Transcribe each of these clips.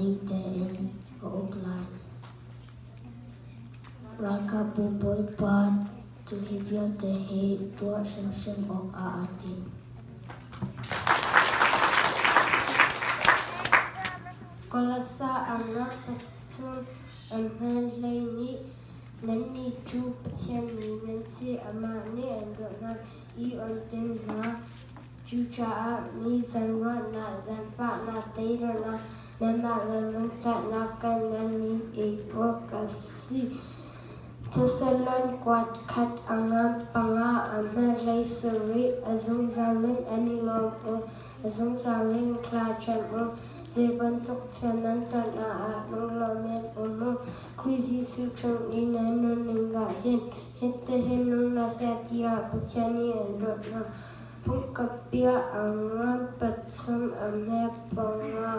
ding tein a uk lai. Ralkapbu Bawipa cu hi vialte hi tuah hrimhrim awkah aa tim. Kolasa an rak pathum an hman hlei nih nannih cu Pathian mi nan si, amah nih an dawt hna i an tim hna. Cucaah mi zaangruahnak, zaangfahnak, teirulnak, nanmah le lungfahnak kan nan min i awk a si. Thessalon kuat khat a ngan panga a hmailei sarih a zungzal in an i lawm u, a zungzal in thla cam u. Zei bantuk thil nan ton ah lunglawm in um u. Khrih Jesuh chung i nan nunning ah hin hitihin nung hna seh tiah Pathian nih an dawt hna. Phungkapia a ngan pathum a hme panga.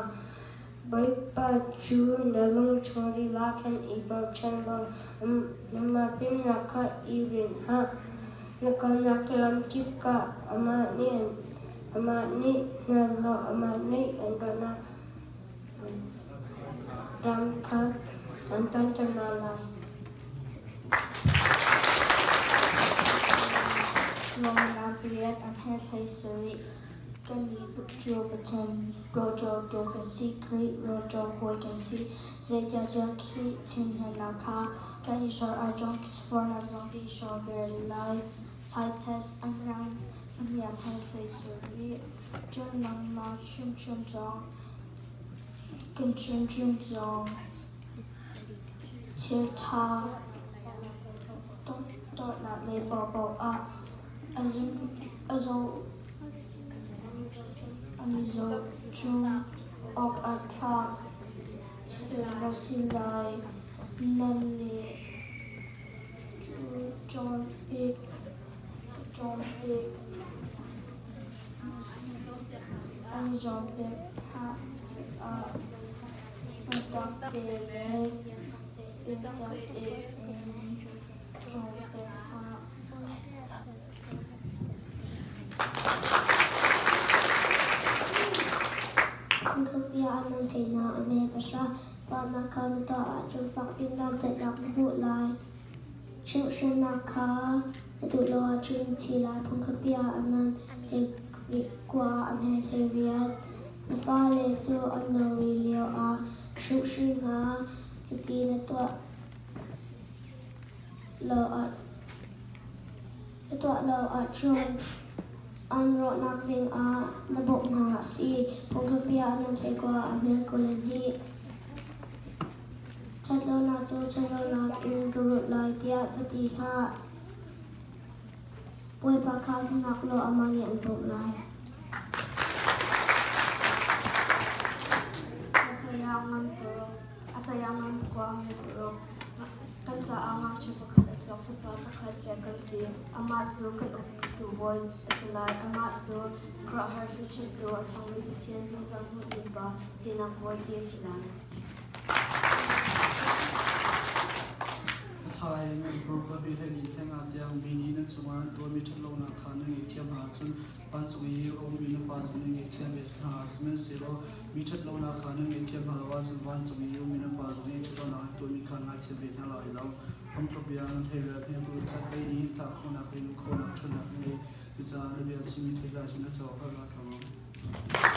Bawipa cu na lungchung lila khin i bochan law nangmah fimnak kha i rinh hlah. Na kalnak lam kip ah amah nih hngal law amah nih an rawhnak ram kha an tonter hna lai. Rawlnam pariat an he hlei sarih. Kannih cu Pathian rawlṭawltu kan si, Khrih rawlṭawl hawi kan si. Zeicahtiah Khrih thinhunnak kha kan i hrawm ahcun sualnak zong kan i hrawm ve lai. Titus a ngan a niam he hlei sarih. Cun nangmah hrimhrim zong kan hrimhrim zong thil ṭha tuahnak lei paohpaoh ah an i zohchung awk a tlak thil na si lai. Nannih cu cawnpiak an i cawnpiak hna tikah biatak te le biatak tein cawnpiak hna. Phungthlukbia ah nan theih hna a hme pahra. Fahnak kha na tuah ahcun fak in dantatnak na hmuh lai. Chimhhrinnak kha na duh lo ahcun na thi lai. Phungthlukbia ah nan kua a hme hleiriat. Na fale cu an no rih lioah hrimhrim hna. Cuti na tuah lo ahcun an rawhnak dingah na bawmh hna a si. Phungthlukbia ah nan theih kua a hme 22. Ṭhatlonak cu ṭhatlonak in ka rulh lai tiah va ti hlah. Bawipa kha hngak law amah nih an bawmh lai. A sayang ngan khua mi paruk. Kan caah ngakchia pakhat a chuak, fapa pakhat pek kan si. Amah cu kan uktu bawi a si lai. Amah cu khuaruahhar fimchimtu, a ṭhawngmi Pathian, zungzal hmuhmi Pa, tinak bawi ti a si lai. A ṭha in an pur kha hlei hleng ah tiang mi nih nan cungah an tuahmi ṭhatlonak kha nan ngaihthiam hna ahcun vancung i a ummi na Pa cu nan ngaihthiam ve hna. Sihmanhsehlaw mi ṭhatlonak kha nan ngaihthiam hna lo ahcun vancung i a ummi na Pa zong nih ṭhatlonak an tuahmi kha an ngaithiam ve hna lai lo. Phungtluk bia nan theih rel hme khat lei nih tlak khawhnak le luh khawhnak ṭhawnnak a ngei. Cucaah na bia chimmi theitlai cu na cauk ah rak ṭang.